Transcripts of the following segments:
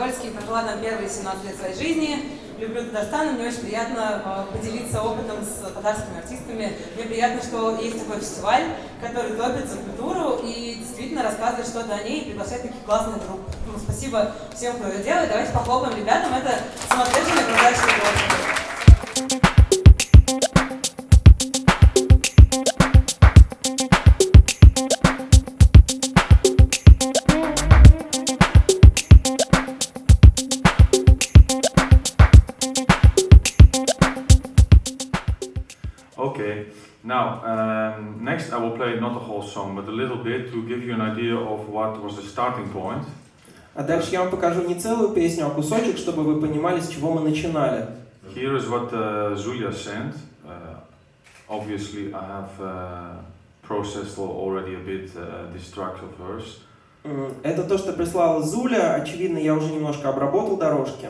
Зеленодольске и прожила там первые 17 лет своей жизни. Люблю Татарстан, и мне очень приятно поделиться опытом с татарскими артистами. Мне приятно, что есть такой фестиваль, который топит за культуру и действительно рассказывает что-то о ней и приглашает таких классных групп. Ну, спасибо всем, кто это делает. Давайте похлопаем ребятам. Это самоотверженное прозрачное творчество. Okay, now next I will play not the whole song, but a little bit to give you an idea of what was the starting point. А дальше я вам покажу не целую песню, а кусочек, чтобы вы понимали, с чего мы начинали. Here is what Zulia sent. Obviously, I have processed already a bit this track of hers. Это то, что прислала Зуля. Очевидно, я уже немножко обработал дорожки.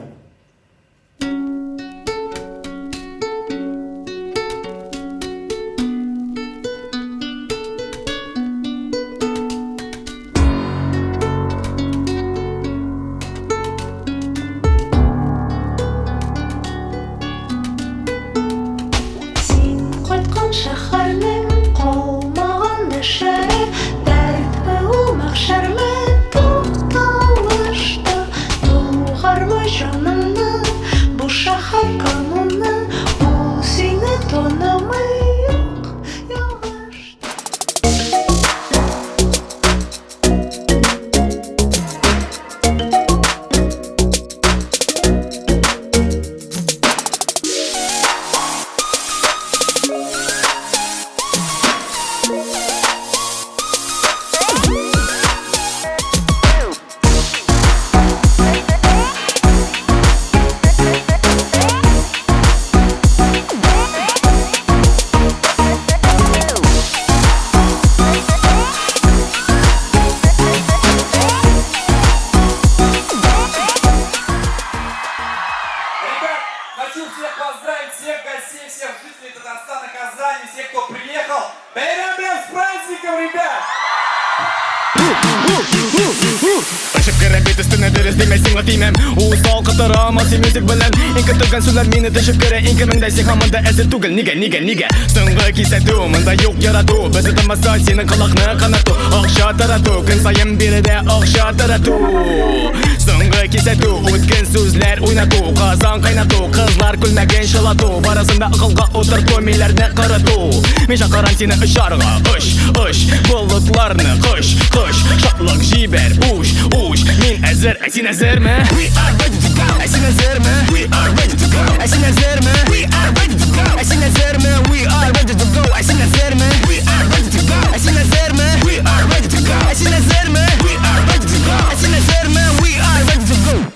Нигә, нигә, нигә Соңгы кисәтү, монда юк ярату. Без тынмаса синең колакны канату. Акча тарату, көн саен биредә акча тарату. Соңгы кисәтү, үткен сүзләр уйнату. Казан кайнату, кызлар күлмәген чылату. Барысын да акылга утырту, миләрне корыту. Мин чакырам сине очарга, оч, оч. Болытларны коч, коч. Шатлык җибәр, уч, уч. Мин әзер, ә син әзерме? We are ready to go. Ә син әзерме? We are ready to go. Ә син әзерме? We are ready to go. Ә син әзерме? We are ready to go. Ә син әзерме? We are ready to go. Ә син әзерме? We are ready to go. Ә син әзерме? We are ready to go. Ә син әзерме? We are ready to go.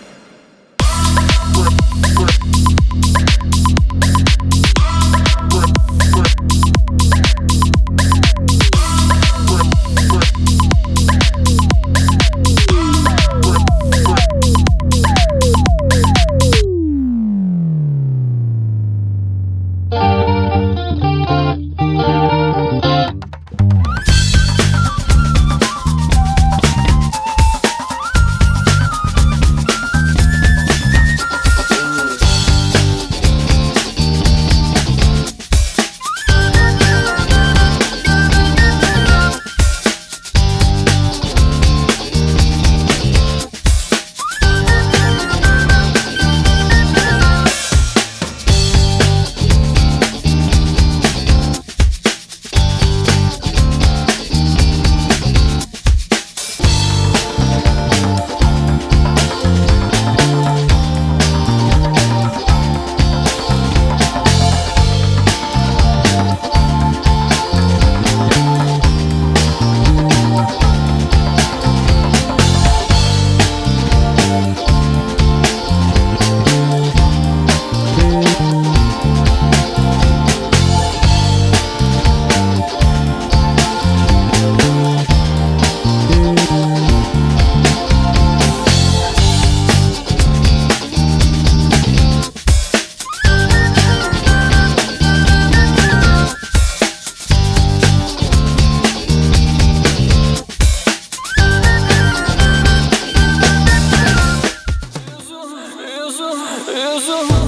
Язу.